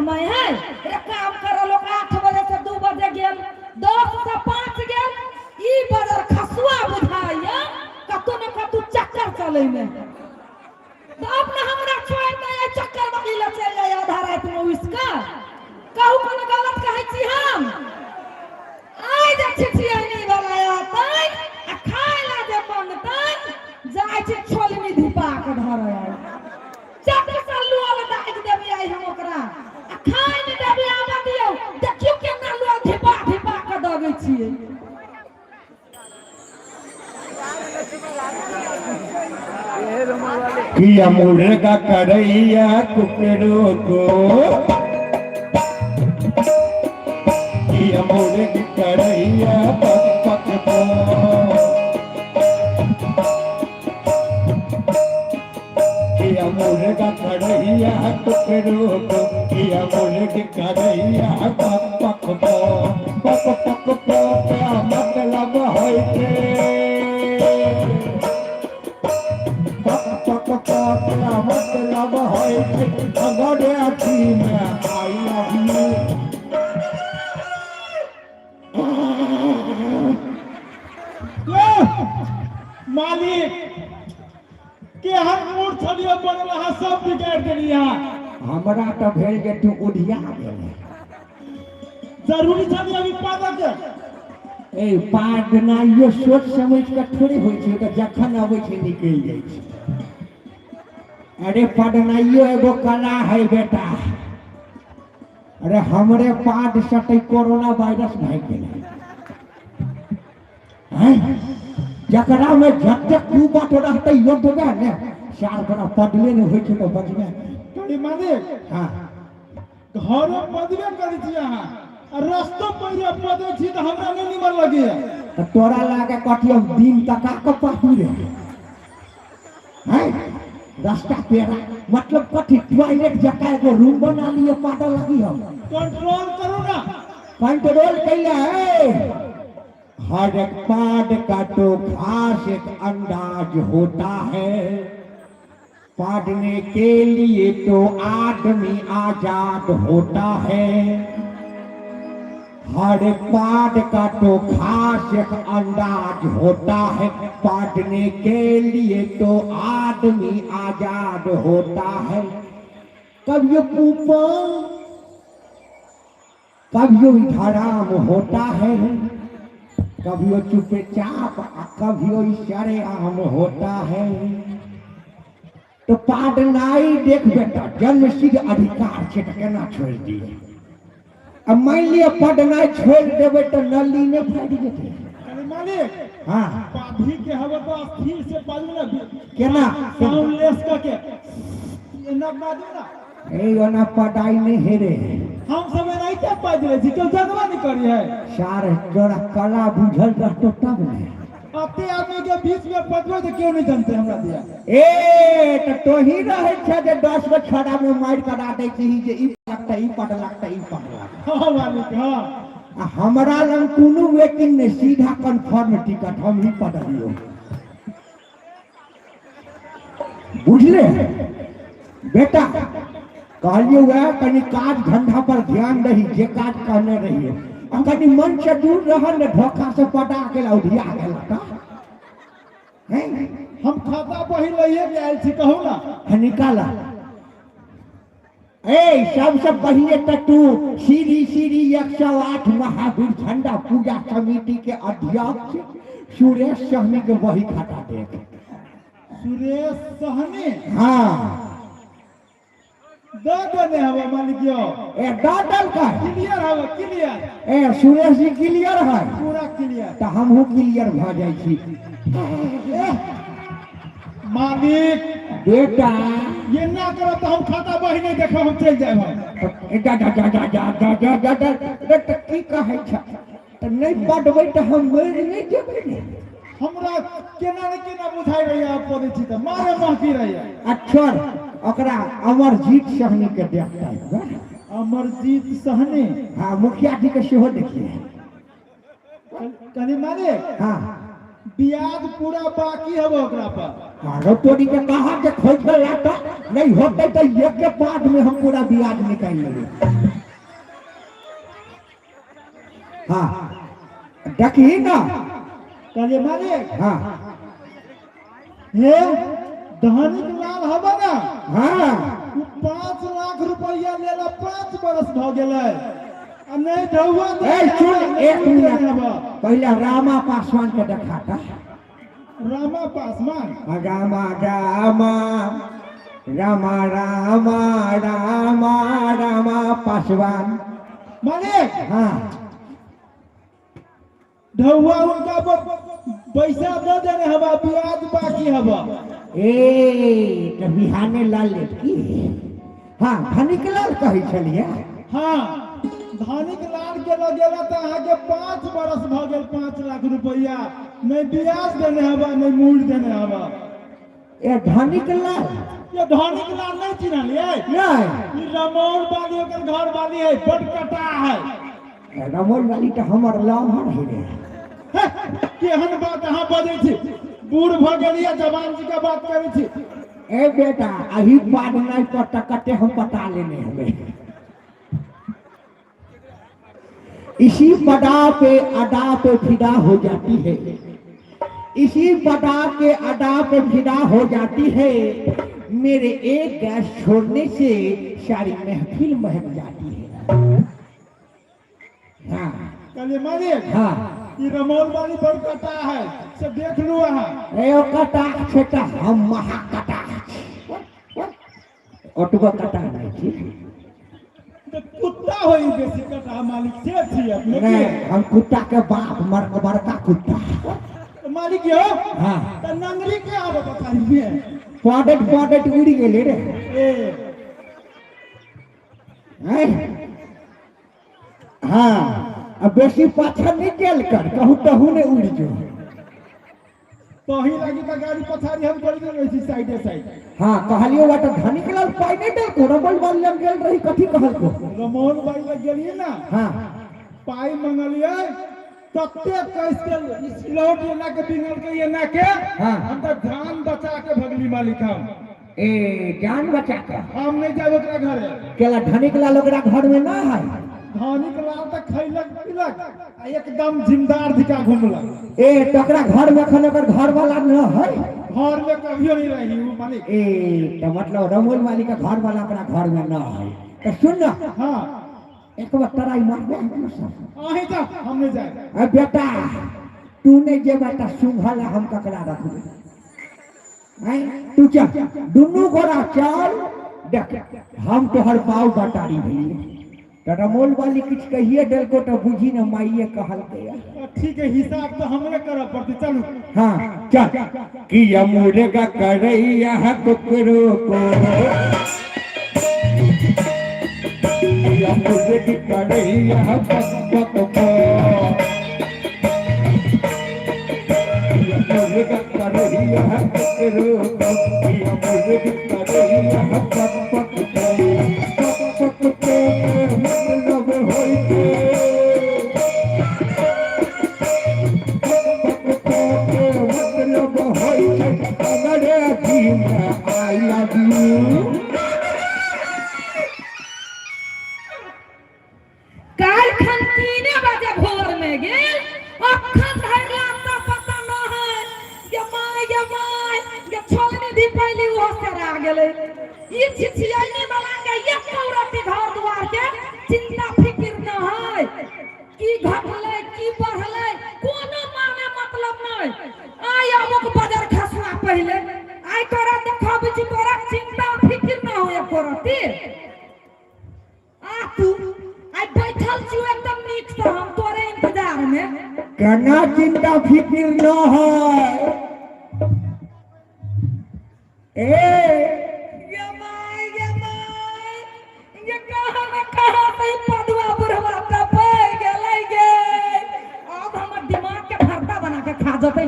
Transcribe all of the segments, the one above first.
समय है रे काम कर लोग 8 बजे से 2 बजे गेल 10 से 5 गेल ई बजर खसुआ बुझाइया कतौ ने कतौ चक्कर चलै में तऽ अपना हमरा छोड़ि दे चक्कर वाली लग चलि जाइए आधा रातिमे उठि कऽ कहू कोनो गलत कहै छी हम आइ जे छिछियनी वाला अतै आ खाय ला जे मंगतै जाइ छी छोलनी धिपा कऽ धरै आइ चट से लोल दागि देबै आइ हम ओकरा आ खाय नहि देबै आबऽ दियौ देखियौ केना लोल धिपा धिपा कऽ दगै छियै किया मुर्गा करैया कुकरो को किया मुर्गी करैया पक पक को किया मुर्गा करैया कुकरो को किया मुर्गी करैया पक पक को पक पक को क्या मतलब होइ छै पक पक को क्या मतलब होइ छै अगर अथी में I love you. मालिक केहन मूर्ख छलियै बनल अहाँ सब बिगाड़ि देलियै। हमरा तऽ भेल जे तू उधिया गेल। जरूरी छलियै अभी पादक के। ए पादनाइयो सोच समझ कऽ थोड़े होइ छै, तऽ जखन अबै छै निकलि जाइ छै। अरे पढ़नाइयो एगो कला है बेटा। अरे हमरे पाद से तऽ कोरोना वायरस भागि गेलै। जकरा में जतेक कुवत रहतै योद्धबे ने सार बड़ा पढ़ले नहि होइ छै तऽ बजबे। कनी मालिक हाँ घरो पदबे करै छी अहाँ आ रस्तो पहिरे पदै छी तऽ हमरा नहि निमन लगैया। तऽ तोरा लागे कथी हम दिन तका कऽ पाटू रे? हैं रास्ता पेरा मतलब कथी टॉयलेट जकाँ एगो रूम बना लिए पाटऽ लगी हम। कंट्रोल करू ना। कंट्रोल कैला है। हर एक पाद का तो खास एक अंदाज होता है, पादने के लिए तो आदमी आजाद होता है। हर एक पाद का तो खास एक अंदाज होता है, पादने के लिए तो आदमी आजाद होता है। कभी पूपा कभी धराम होता है, कभी चुपचाप कभी सरेआम होता है। तो पाडनाई देख बेटा जन्म सिद्ध अधिकार छै तऽ केना छोड़ि दिए। अब मान लिअ पढ़नाइ छोड़ि देबै तऽ नली नहि फाटि जेतै। मालिक हाँ पाधी के हवा तो स्थिर से पाजू ना। केना? साउंड लेस करके एना बाजू ना। ए ओना पढ़ाई नहीं हे रे। हम सब एनाहिते बाजि लै छी, केओ जनबे नहि करी है। सार तोरा कला बुझल रहतो तब ने। अते आदमी के बीच में पदबै तऽ केओ नहि जनतै हमरा दिया। ए तऽ तोही रहै छै जे 10 गो छड़ा में मारि करा दै छी जे ई पढ़लक ई पढ़लक ई पढ़लक। हाँ मालिक हाँ। आ हमरा लग कोनो वेटिंग नहि, सीधा कन्फर्म टिकट हम ही पढ़लियो। बुझले बेटा? कहलियो वएह कनि काज धंधा पर ध्यान दही, जे काज कहने रहियो। आ कनि मन से दूर रह ने, धोखा से पटा गेल उधिया गेल तऽ हैं? हम खाता बही लइए के आयल छी, कहू ना। हाँ, निकाला। ए सबसे पहले तऽ तू श्री श्री 108 महावीर झंडा पूजा समिति के अध्यक्ष सुरेश सहनी के वही खाता देख। सुरेश सहनी? हाँ। दे देने हवा मालिक यो। ए डाटल का क्लियर हवा क्लियर। ए सुरेश जी क्लियर है? पूरा क्लियर। तो हमहू क्लियर भ जाय छी। मालिक बेटा ये ना करो तो हम खाता बही नहीं देखो, हम चल जाए हम। ए जा जा जा जा जा जा जा जा जा, ए, त की कहै छ? त नहीं पढ़बै त हम मरि नहीं जेबै ने। हमरा केना ने केना बुझाइ रही आप पढ़ै छी त मारे महकी रही। अच्छा ओकरा अमरजीत सहनी के देखता है। अमरजीत सहनी? हाँ मुखिया जी के सेहो देखिए। कनी मालिक हाँ ब्याज पूरा बाकी हबो ओकरा पर। आरो तोरी के कहा के खोज के लाता नहीं होते तो एक के बाद में हम पूरा ब्याज निकाल लेंगे। हाँ देखी ना। कहलिए मालिक। हाँ हे धनिक लाल हबो ना। हाँ उ 5 लाख रुपया लेला 5 बरस भ गेलै आ नहीं ढौआ दे। ए सुन एक मिनट, हबो। पहले रामा पासवान के देखा था। रामा पासवान। रामा रामा रामा रामा रामा रामा पासवान। मालिक। हाँ ढौआ उनका पैसा दे देने हवा, ब्याज बाकी हवा। ए तो बिहाने लाल की। हाँ धनिक लाल कहै छलिए। हाँ धनिक लाल के लगेला तो अहाँके 5 बरस भ गेल, 5 लाख रुपया नहीं ब्याज देने हवा नहीं मूल देने हवा। ए धनिक लाल। ये धनिक लाल नहीं चिन्हलिए? नहीं। ई रमौल वाली ओकर घर वाली है, बड़ कटा है। रमौल वाली तो हमर लाभर है रे। केहन बात अहाँ बजै छी, बूढ़ भ गेलियै जवान जी के बात करै छी। ए बेटा अही बात नहीं पर त कते हम पता लेने हमें। इसी पदा पे अदा पे फिदा हो जाती है, इसी पदा के अदा पे फिदा हो जाती है, मेरे एक गैस छोड़ने से सारी महफिल महक जाती है। हाँ कहलिए मालिक। हाँ ई रमौल वाली बड़ कटा है से देख लू अहाँ। ए ओ कटा छै त हम महा कटा ओतबो कटा नहीं छी। तो कुत्ता होई बेसी कटा मालिक से छी अपने नहीं हम कुत्ता के बाप बड़का कुत्ता। तो मालिक यो। हाँ त नंगरी के आबो बताइए। पॉडेट पॉडेट उड़ी गेले रे। ए हैं? हाँ अब बेसी पाछा नहीं गेल कर, कहूँ तहू ने उड़ जो। तही लागी त गाड़ी पछाड़ी हम करी देने छी साइडे साइड। हाँ कहलियो बात धनिक लाल पाई नहीं देलको, रमौल वाली लग गेल रही कथी कहलको? रमौल वाली लग गेलिए ना। हाँ पाई मंगलिए तते कस के सिलौट एना के बिगल के एना के। हाँ। हम त जान बचा के भगली मालिक हम। ए जान बचा के हम नहीं जाब ओकरा घरे। केला धनिक लाल ओकरा घर में ना है। धनिक लाल त खैलक पीलक आ एकदम जिम्मेदार दिका घुमलक। ए तकरा घर में खन ओकर घर वाला न है। घर में कभियो नहीं रही उ मालिक। ए त मतलब रमौल वाली का घर वाला अपना घर में न है। त सुन ना। हाँ एक बार तराई मारबे हम सब। अहीं जा हम नहीं जाए। अरे बेटा तू नहीं जेबा त सुंघला हम ककरा रखबे। हैं तू चल दुनू गोरा चल देख हम तोहर बाऊ बटारी भेलिए। त रमौल वाली किछ कहिए देलको त बुझी न माइये कहलकै। ठीक है हिसाब तो हमरे करब पड़तै चलू। हाँ चल कि मुर्गा करैया कुकरो को, मुर्गी करैया बक को, मुर्गा करैया कुकरो को, मुर्गी करैया बक को, बक को मतलब होई के मतलब होई छै अंग्रेजी में I love you. काल्हि खन 3 बजे भोर में गेल, अखन धरि रास्ता पता न है। गे माय गे माय गे छोलनी दी पहली ओहो सेरा गेलै। ई छिछियैनी वाला के एक रत्ती घर द्वार के चिंता फिकिर न है, की घटलै की बढ़लै कोनो माने मतलब नहीं। आइ अमुक बजर खसुआ पहिले आइ तोरा देखबै छी तोरा चिंता फिकिर न हो एको रत्ती। आ तू आइ बैठल छी एकदम नीक से हम तोरे इंतजार में। केना चिंता फिकिर न है। ए गे माय गे माय ये कहाँ न कहाँ से पदुआ बुढ़वा टपै गेलै गे। आब हमर दिमाग के भरता बना के खा जेतै।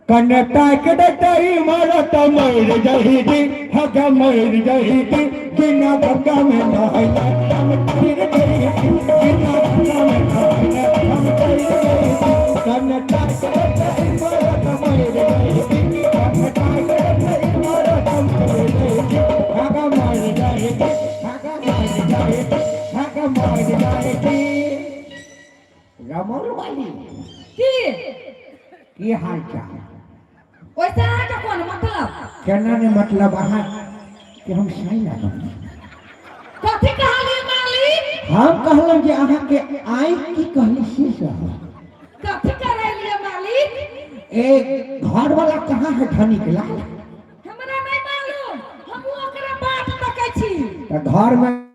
कन्नटा के डटई मारत मर जही दी हग मर जही दी बिना गंगा में नहाइला हम फिर जही दी, बिना गंगा में नहाइला हम फिर जही दी। कन्नटा के डटई मारत अहाँके मरि जाइ छी। रमौल वाली। की? की हाल चाल? ओहिसँ अहाँके कोन मतलब? केना ने मतलब, अहाँ के हम सही लागल? कथी कहलियै मालिक? हम कहलहुँ जे अहाँके आँखि की कहली से सह। कथी करैलियै मालिक? ए, घर वाला कहाँ है धनिक लाल? हमरा नहि मालूम, हम ओकरा बाट तकै छी। तऽ घर में